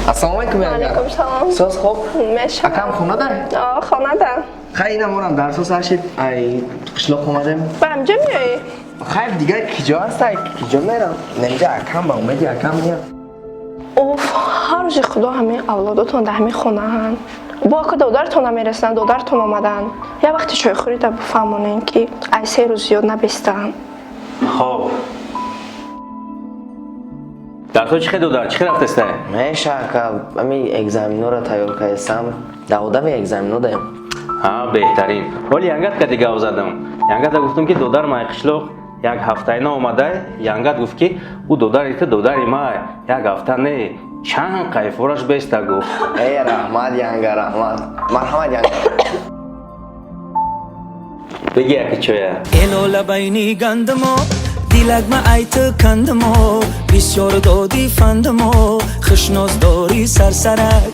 Ассалому алайкум, янга. Алайкум салом. Соз, хуб? Мешавам. Акам хонада? О, хонада. Хай, ина морам дарсо сар шид, ай қишлоқ омадем. Ба ҳамҷо меоӣ? Хайр, дигар киҷо ҳастай, киҷо мерам? Немҷа акам, ба умеди акам меям. Уф, ҳар рӯзи худо ҳамин авлодотон дар ҳамин хонаанд. Бо ака додаратон намерасанд, додаратон омаданд. Як вақти чойхӯрида бифаҳмонем, ки ай 3 рӯз зиёд набестанд. Хоб, дарсо чӣ хел, додар, чӣ хел рафтеста? Меша, ака, ами экзаменора тайёр кардесам, дар одами экзамено даем. Ҳа, беҳтарин. Ҳоли янгат кади гав задам. Янгата гуфтам, ки додар май қишлоқ як ҳафтаина омадай. Янгат гуфт, ки ӯ додари ту додари май, як ҳафта не, чанд қайфораш беста, гуфт. Э, раҳмат, янга, раҳмат, марҳамат, янга. Беги яки чоя. Элола байни гандамо, дилагма айты кандамо, бисёр доди фандамо, хушноз дорӣ сарсарак.